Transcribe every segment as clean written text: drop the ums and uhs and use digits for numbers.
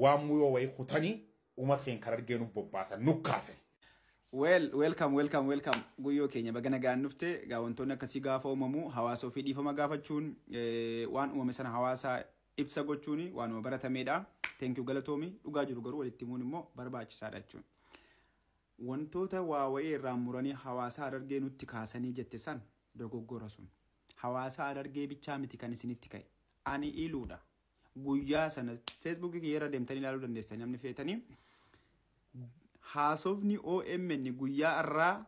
Waan muyoo wayii kutanii uummata keenya kan argee nu bobbaasan nu kaasan. Well, welcome, welcome, welcome. Guyyoo keenya baga nagaan dhufte. Gaa wantoonni akkasii gaafa uumamu hawaasa ofii dhiifama gaafachuun, waan uumame sana hawaasa ibsa gochuun waanuma baratameedha. Thank you, galatoomi. Dhugaa jiru garuu walitti himuun immoo barbaachisaadha jechuudha. Wantoota waa wayii irraa muranii hawaasa Harargee nutti kaasanii jette san dogoggora sun. Hawaasa Harargee bichaa miti kan isinitti ka'e. Ani iluudha. Guyyaa sana Feesbuukii kiyya irra deemtanii ilaaluu dandeessan namni feetanii. Haasofni OMN guyyaa irraa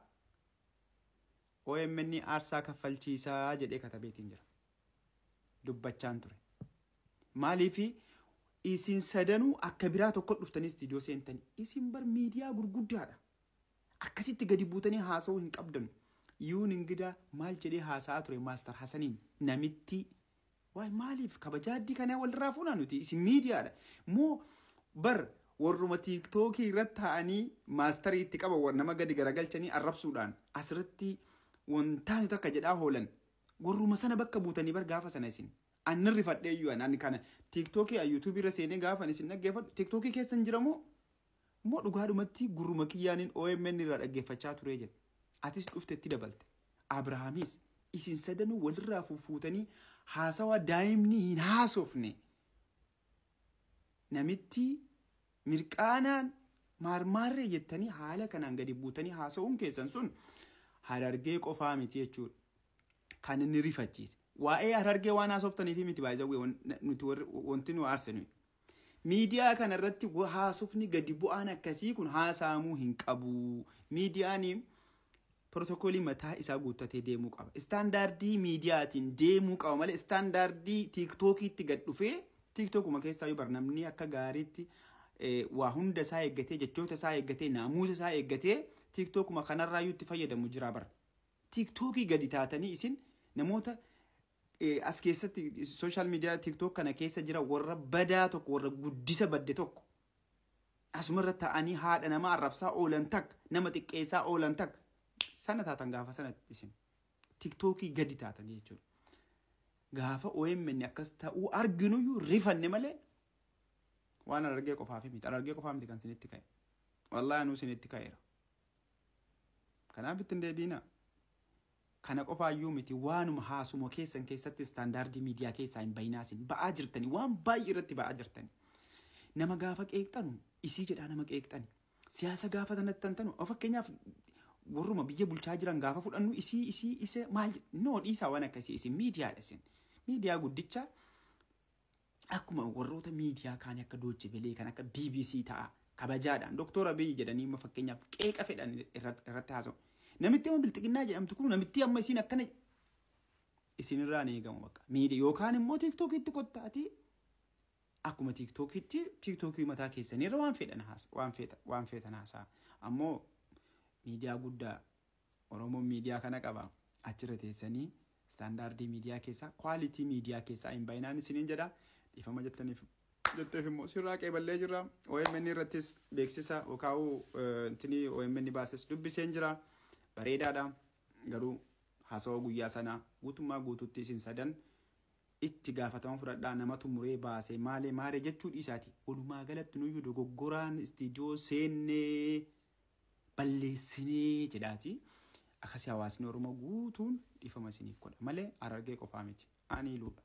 OMN aarsaa kaffalchiisaa jedhee katabeetiin jira. Dubbachaan ture. Maaliifi isin sadanuu akka biraa tokko dhuftanii istiidiyoo seentanii, isin bar miidiyaa gurguddaadha. Akkasitti gadi buutanii haasa'uu hin qabdan. Yuun ingidaa maal jedhee haasa'aa ture Maastar Hasaniin namitti? Waay, maaliif kabajaa addii kanaa walirraa fuunaa nuti? Isin miidiyaadha. Moo bar warruma Tiiktookii irratti taa'anii maastarii itti qaban nama gadi garagalchanii arrabsuudhaan asirratti wantaani takka jedhaa oolan, warruma sana bakka buutanii bar gaafa sana isin. Anni rifadhee iyyuu ani kana Tiiktookii Yuutuubii irra seenee gaafa isin dhaggeeffadhu, Tiiktookii keessa hin jiramoo moo dhugaadhumatti gurruma kiyyaaniin OMN irraa dhaggeeffachaa turee jedhe. Atis dhufte itti dabalte. Abrahaamis isin sadanuu walirraa fufuutanii haasawaa daa'imni hin haasofne. Namitti mirqaanaan maarmaarree jettanii haala kanaan gadi buutanii haasa'uun keessan sun Harargee qofaa miti jechuudha. Kan inni rifachiise. Waa'ee Harargee waan haasoftaniif miti baay'ee nuti wanti nu aarsinu. Miidiyaa kana irratti haasofni gadi bu'aan akkasii kun haasa'amuu hin qabu. Miidiyaan pirootokoolii mataa isaa guuttatee deemuu qaba. Istaandaardii miidiyaatiin deemuu qaba malee istaandaardii Tiiktookiitti gad dhufee, Tiiktookuma keessaa yoo namni akka gaariitti waa hunda isaa eeggatee, jechoota isaa eeggatee, naamusa isaa eeggatee Tiiktookuma kanarraa itti fayyadamu jira bara. Tiiktookii gadi taatanii isin namoota as keessatti social media Tiiktook kana keessa jira warra badaa tokko, warra guddisa badde tokko asumarra ta'anii haadha nama arrabsaa oolan takka, nama xiqqeessaa oolan takka sana taatan gaafa sana isin Tiiktookii gadi taatanii jechuudha. Gaafa OMN akkas ta'uu arginuyyuu rifanne malee waan Harargee qofaaf miti. Harargee qofaa miti kan isinitti ka'e. Wallaahi anuu isinitti ka'eera. Kanaaf ittiin deebiina. Kana qofaayyuu miti, waanuma haasuma keessan keessatti istaandaardii miidiyaa keessaa hin bayinaa, isin ba'aa jirtanii, waan baay'ee irratti ba'aa jirtanii. Nama gaafa qeeqxanu isii jedhaa nama qeeqxani. Siyaasa gaafa tanattantanu, fakkeenyaaf warruma biyya bulchaa jiran gaafa fudhannu, isii isii isa maal noo dhiisaa waan akkasii. Isin miidiyaadha isin. Miidiyaa guddicha akkuma warroota miidiyaa kaanii akka Deutsche Welle, kan akka BBC ta'a, kabajaadhaan Doktor Abiy jedhanii amma fakkeenyaaf qeeqa fedhan irratti haasa'u. Namitti amma bilxiginnaa jedhamtu kun, namitti amma isin akkana isinirraa ni eegamu bakka. Miidiyaa yookaan immoo Tiiktookiitti kottaati, akkuma Tiiktookiitti Tiiktookii mataa keessaniirra waan fedhan haasa, waan feetan haasa'a. Ammoo miidiyaa guddaa Oromoon miidiyaa kana qaba. Achirra teessanii istaandaardii miidiyaa keessaa, quality miidiyaa keessaa hin bayinaan isiniin jedha. Dhiifama jettaniif jetteef immoo sirraa qeeballee jirra. OMN irrattis beeksisa yookaan intini OMN baases dubbiseen jira. Bareedaadha. Garuu haasawaa guyyaa sanaa guutummaa guutuutti isin sadan itti gaafatama fudhadhaa, namatu muree baasee maalee maalee jechuu dhiisaati. Walumaa galatti nuyyuu dogoggoraan istiidiyoo seennee balleessinee jedhaati. Akkasii hawaasni Oromoo guutuun dhiifama isiniif godha malee Harargee qofaa miti. Ani iluudha.